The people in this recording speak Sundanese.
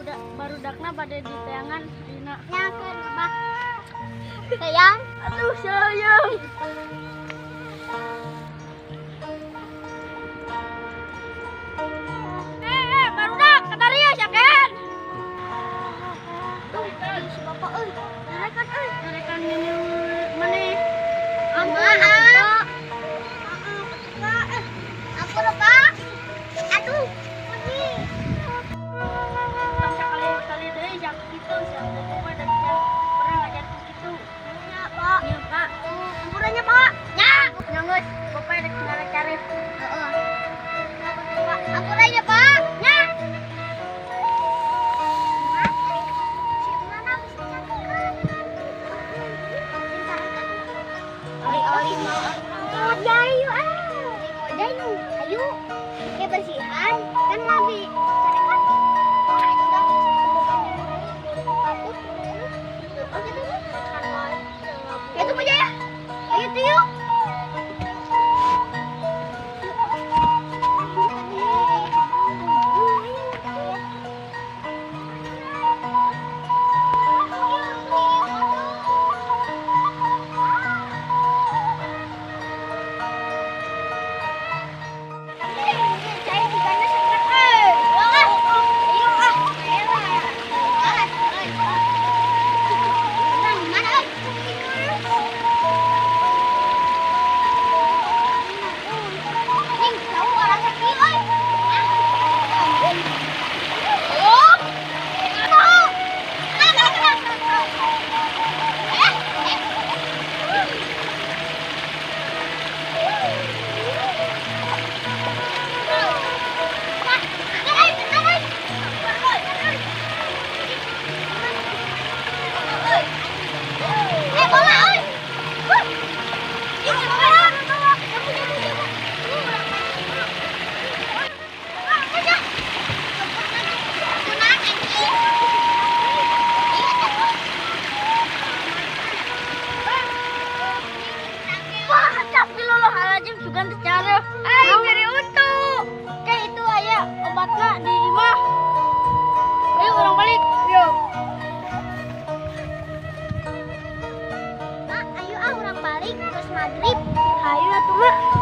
Budak barudakna bade diteangan ayeuna. Nya keun, Abah. Sayang. Aduh, sayang. Eh, barudak, kadarieu sia Ken. Tuh, si bapak euy. Nyarekan euy. Nyarekan nginyu maneh. Ampun, Pak. Pak. Ampun, Pak. Aduh, pedih. Tong sakali-kali deui sia kitu, sia bapak mah da pernah ngajarkeun kitu. Ya, Pak. Nya, Pak. Ampurannya, Pak. Ya. Nya geus, bapak rek nyarek-carek. Heeh. Pak, ampurannya, Pak. Ya. Si mana bisa cantik kan? Oli-oli mau ngojay yuk ah. Ngojay nu, ayo. Kebersihan kan lagi carekan. Wah, itu dah hapus. Oh, gitu ya. Itu aja ya. Ayo tuh yuk. Wah, tapi lolohalajim sugan teh cara. Aing nyeri untu. Kayak itu aya obatna di imah. Ayo urang balik. Yuk. Mak, ayo ah urang balik terus maghrib. Hayu atuh, Mak.